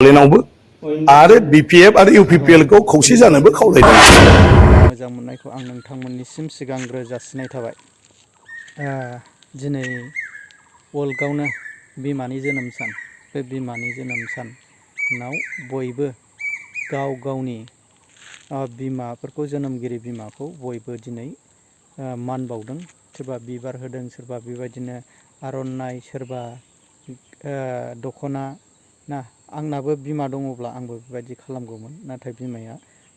लेनावबो आरो BPF आरो UPPLखौ खौसे जानोबो खावलायदों। मोजां मोननायखौ आं नोंथांमोननिसिम सिगांग्रो जासिनाय थाबाय। दिनै वर्ल्डआवनो बिमानि जोनोम सान, बे बिमानि जोनोम सानाव बयबो गाव गावनि बिमाफोरखौ, जोनोमगिरि बिमाखौ बयबो दिनै मान बावदों। सोरबा बिबार होदों, सोरबा बेबायदिनो आर'नाइ, सोरबा दख'ना ना। आंनाबो बिमा दङब्ला आंबो बेबायदि खालामगौमोन, नाथाय बिमाया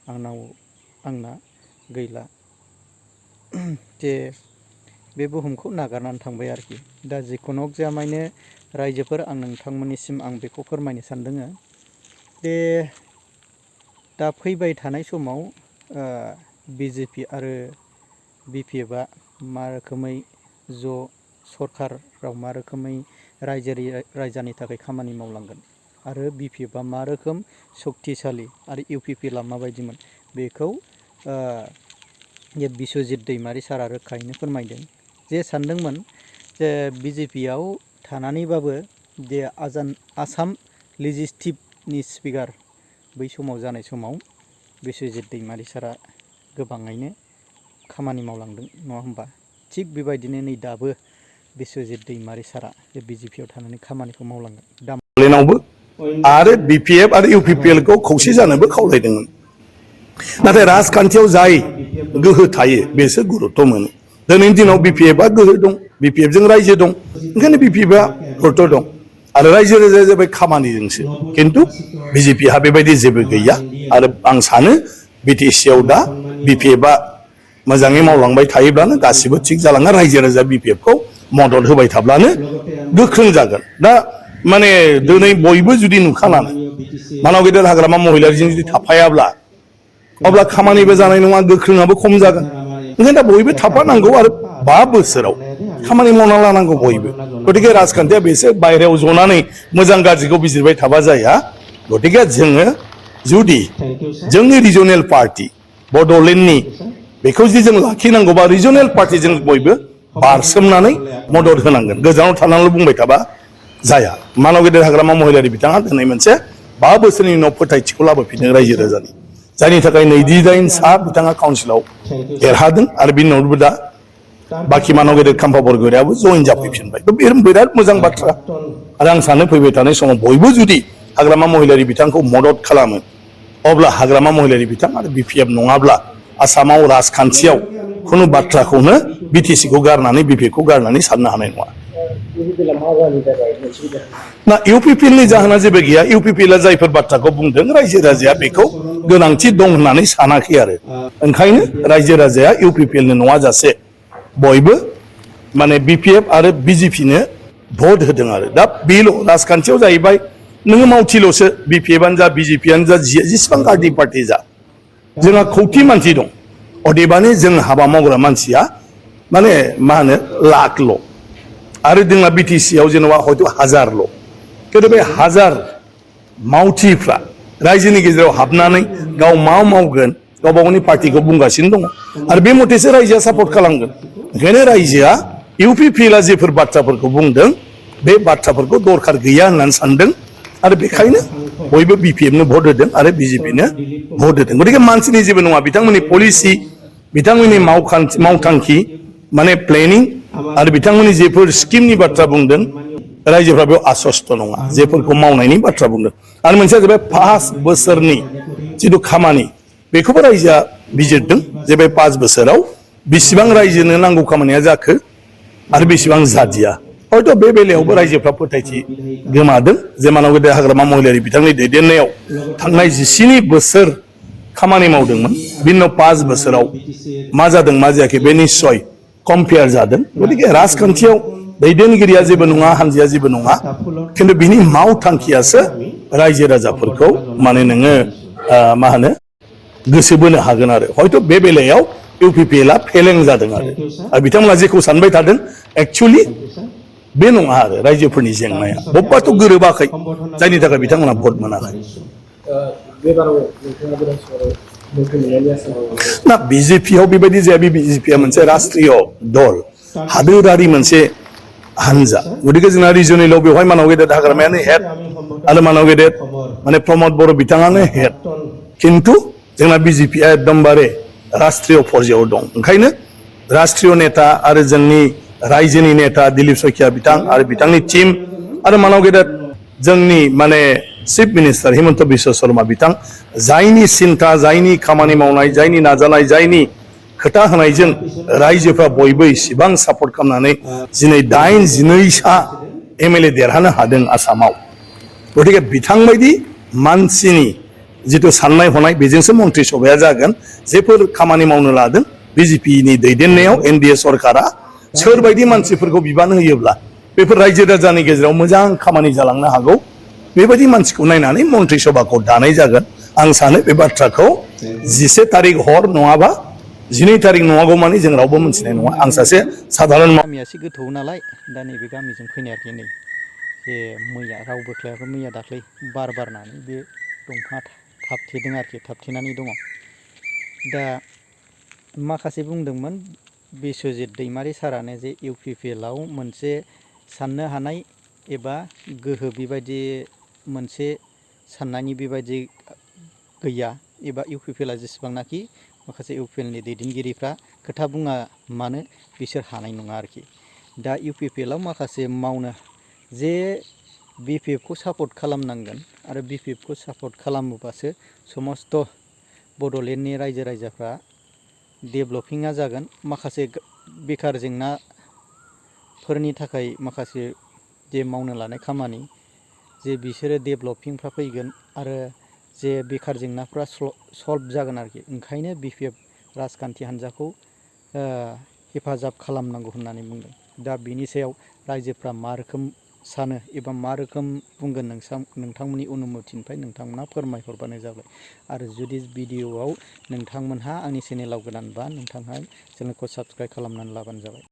आंना गैला। जे बे बुहुमखौ नागारनानै थांबाय आरोखि। दा जिखुनु जाया माने रायजोफोर, आं नोंथांमोननिसिम आं बेखौ फोरमायनो सानदों दे दा फैबाय थानाय समाव BJP आरो BPFआ मा रोखोमै ज' सरकाराव मा रोखोमै रायजोनि थाखाय खामानि मावलांगोन आरो BPFआ मा रोखोम सक्तिशालि आरो UPPLआ माबायदिमोन बेखौ बिस्वजित दैमारि सारा रोखायैनो फोरमायदों। जे सानदोंमोन जे BJPआव थानानैबाबो जे आसाम लेजिस्लेटिभनि स्पिकार बै समाव जानाय समाव बिस्वजित दैमारि सारा गोबाङैनो खामानि मावलांदों, नङा होमबा? थिग बेबायदिनो नै दाबो बिस्वजित दैमारि सारा जे BJPआव थानानै खामानिखौ मावलांगोन। लेनावबो आरो BPF आरो UPPLखौ खौसे जानोबो खावलायदोंमोन। नाथाय राजखान्थियाव जाय गोहो थायो बेसो गुरुत्व मोनो। दिनैनि दिनाव BPFआ गोहो दं, BPFजों रायजो दं, ओंखायनो BPFआ गुरुत्व दं आरो रायजो राजाया जाबाय खामानिजोंसो। खिन्थु BJPहा बेबायदि जेबो गैया आरो आं सानो BTCआव दा BPFआ मोजाङै मावलांबाय थायोब्लानो गासिबो थिग जालाङो। रायजो राजा BPFखौ मदद होबाय थाब्लानो गोख्रों जागोन। दा माने दिनै बयबो जुदि नुखानानै मानाव गेदेर हाग्रामा महिलारिजों जुदि थाफायाब्ला अब्ला खामानिबो जानाय नङा, गोख्रोङाबो खम जागोन। ओंखायनो दा बयबो थाफानांगौ आरो 5 बोसोराव खामानि मावना लानांगौ बयबो। गतिके राजखान्थिया बेसो बायहेरायाव जनानै मोजां गाज्रिखौ बिजिरबाय थाबा जाया। गतिके जोङो जुदि जोंनि रिजनेल पार्टि बड'लेण्डनि बेखौ जुदि जों लाखिनांगौबा रिजनेल पार्टिजों बयबो बारसोमनानै मदद होनांगोन। गोजानाव थानानैल' बुंबाय थाबा जाया। मानाव गेदेर हाग्रामा महिलारि बिथाङा दिनै मोनसे 5 बोसोरनि उनाव फोथायथिखौ लाबोफिनदों रायजो राजानि, जायनि थाखाय 29 सा बिथाङा काउन्सिलाव देरहादों आरो बिनि उनावबो दा बाखि मानाव गेदेर खाम्फा बरग'याबो जइन जाफैफिनबाय। बे बिराद मोजां बाथ्रा आरो आं सानो फैबाय थानाय समाव बयबो जुदि हाग्रामा महिलारि बिथांखौ मदद खालामो अब्ला हाग्रामा महिलारि बिथां आरो BPF नङाब्ला आसामाव राजखान्थियाव खुनु बाथ्राखौनो BTCखौ गारनानै BPFखौ गारनानै साननो हानाय नङा। ना UPPLनि जाहोना जेबो गैया। UPPLआ जायफोर बाथ्राखौ बुंदों रायजो राजाया बेखौ गोनांथि दं होननानै सानाखै आरो ओंखायनो रायजो राजाया UPPLनो नङा जासे बयबो माने BPF आरो BJPनो भट होदों आरो दा बेल' राजखान्थियाव जाहैबाय नोङो मावथिल'सो BPFआनो जा BJPआनो जा जेसेबां गार्डि पार्टि जा जोंहा खौथि मानसि दं। अदेबानि जों हाबा मावग्रा मानसिया माने मा होनो लाखल' आरो जोंना BTCआव जेनेबा हयथ' 1000ल'। खिन्थु बे 1000 मावथिफ्रा रायजोनि गेजेराव हाबनानै गाव मा मावगोन गावबा गावनि पार्टिखौ बुंगासिनो दङ आरो बे मथेसो रायजोआ सापर्ट खालामगोन। ओंखायनो रायजोआ UPPLआ जेफोर बाथ्राफोरखौ बुंदों बे बाथ्राफोरखौ दरखार गैया होननानै सानदों आरो बेखायनो बयबो BPFनो भट होदों आरो BJPनो भट होदों। गतिके मानसिनि जेबो नङा, बिथांमोननि पलिसि, बिथांमोननि मावथांखि माने प्लेनिं आरो बिथांमोननि जेफोर स्किमनि बाथ्रा बुंदों रायजोफ्रा बेयाव आसस्त नङा, जेफोरखौ मावनायनि बाथ्रा बुंदों। आरो मोनसेया जाबाय 5 बोसोरनि जिथु खामानि बेखौबो रायजोआ बिजिरदों जे बे 5 बोसोराव बेसेबां रायजोनो नांगौ खामानिया जाखो आरो बेसेबां जादिया। हयथ' बे बेलायावबो रायजोफ्रा फोथायथि गोमादों जे मानाव गेदेर हाग्रामा महिलारि बिथांनि दैदेननायाव थांनाय 19 बोसोर खामानि मावदोंमोन, बिनि उनाव 5 बोसोराव मा जादों मा जायाखै बे निस्सय कम्पेयार जादों। गतिके राजखान्थियाव दैदेनगिरिया जेबो नङा, हानजाया जेबो नङा, खिन्थु बिनि मावथांखियासो रायजो राजाफोरखौ माने नोङो मा होनो गोसो बोनो हागोन आरो हयथ' बे बेलायाव UPPLआ फेलें जादों आरो बिथांमोना जेखौ सानबाय थादों एक्चुअलि बे नङा आरो रायजोफोरनि जेंनाया बबेबाथ' गोरोबाखै जायनि थाखाय बिथांमोना भट मोनाखै। ना BJPआव बेबायदि जाया। BJPआ मोनसे राष्ट्रीय दल, हादोरारि मोनसे हानजा। गतिके जोंना रिजनेलाव बेवहाय मानाव गेदेर हाग्रामायानो हेड आरो मानाव गेदेर माने प्रमद बर' बिथाङानो हेड खिन्थु जोंना बिजेपिआ एकदमबारे राष्ट्रीय पर्यायाव दं ओंखायनो राष्ट्रीय नेता आरो जोंनि रायजोनि नेता दिलीप सयखिया बिथां आरो बिथांनि टीम आरो मानाव गेदेर जोंनि माने चिफ मिनिस्टार हिमन्त बिश्व शर्मा बिथां जायनि सिन्था जायनि खामानि मावनाय जायनि नाजानाय जायनि खोथा होनायजों रायजोफ्रा बयबो इसिबां सापर्ट खालामनानै दिनै 8-12सा एमएलए देरहानो हादों आसामाव गतिके बिथां बायदि मानसिनि जिथु साननाय हनाय बेजोंसो मन्त्रि सभाया जागोन जेफोर खामानि मावनो लादों बिजेपिनि दैदेननायाव एनडिए सरकारा सोरबायदि मानसिफोरखौ बिबान होयोब्ला बेफोर रायजो राजानि गेजेराव मोजां खामानि जालांनो हागौ बेबायदि मानसिखौ नायनानै मन्त्रि सभाखौ दानाय जागोन आं सानो बे बाथ्राखौ 11 तारिख हर नङाबा 12 तारिख नङागौ मानि जों रावबो मिथिनाय नङा आं सासे साधारन गामिया एसे गोथौ नालाय दा नैबे गामिजों फैनाय आरोखि नै जे मैया राव बोख्लायाखै मैया दाख्लै बार बारनानै बे दंफाङा थाबथेदों आरोखि थाबथेनानै दङ दा माखासे बुंदोंमोन बिस्वजित दैमारि सारानो जे इउपिपिएलआव मोनसे साननो हानाय एबा गोहो बेबायदि मोनसे साननायनि बेबायदि गैया एबा इउपिपिएलआ जेसेबांनाखि माखासे इउपिपिएलनि दैदेनगिरिफ्रा खोथा बुङा मानो बिसोर हानाय नङा आरोखि दा इउपिपिएलआव माखासे मावनो जे बिपिएफखौ सापर्ट खालामनांगोन आरो बिपिएफखौ सापर्ट खालामोबासो समस्त बड'लेण्डनि रायजो राजाफ्रा डेभलपिंआ जागोन माखासे बेखार जेंनाफोरनि थाखाय माखासे जे मावनो लानाय खामानि जे बिसोरो डेभलपिंफ्रा फैगोन आरो जे बेखार जेंनाफ्रा सल्भ जागोन आरोखि ओंखायनो बिपिएफ राजखान्थि हान्जाखौ हेफाजाब खालामनांगौ होननानै बुंदों दा बिनि सायाव रायजोफ्रा मा रोखोम सानो एबा मा रोखोम बुंगोन नोंथांमोननि अनुमतिनिफ्राय नोंथांमोना फोरमायहरबानो जाबाय आरो जुदि भिडिअआव नोंथांमोनहा आंनि चेनेलाव गोदानबा नोंथांहा चेनेलखौ साबस्क्राइब खालामनानै लाबानो जाबाय।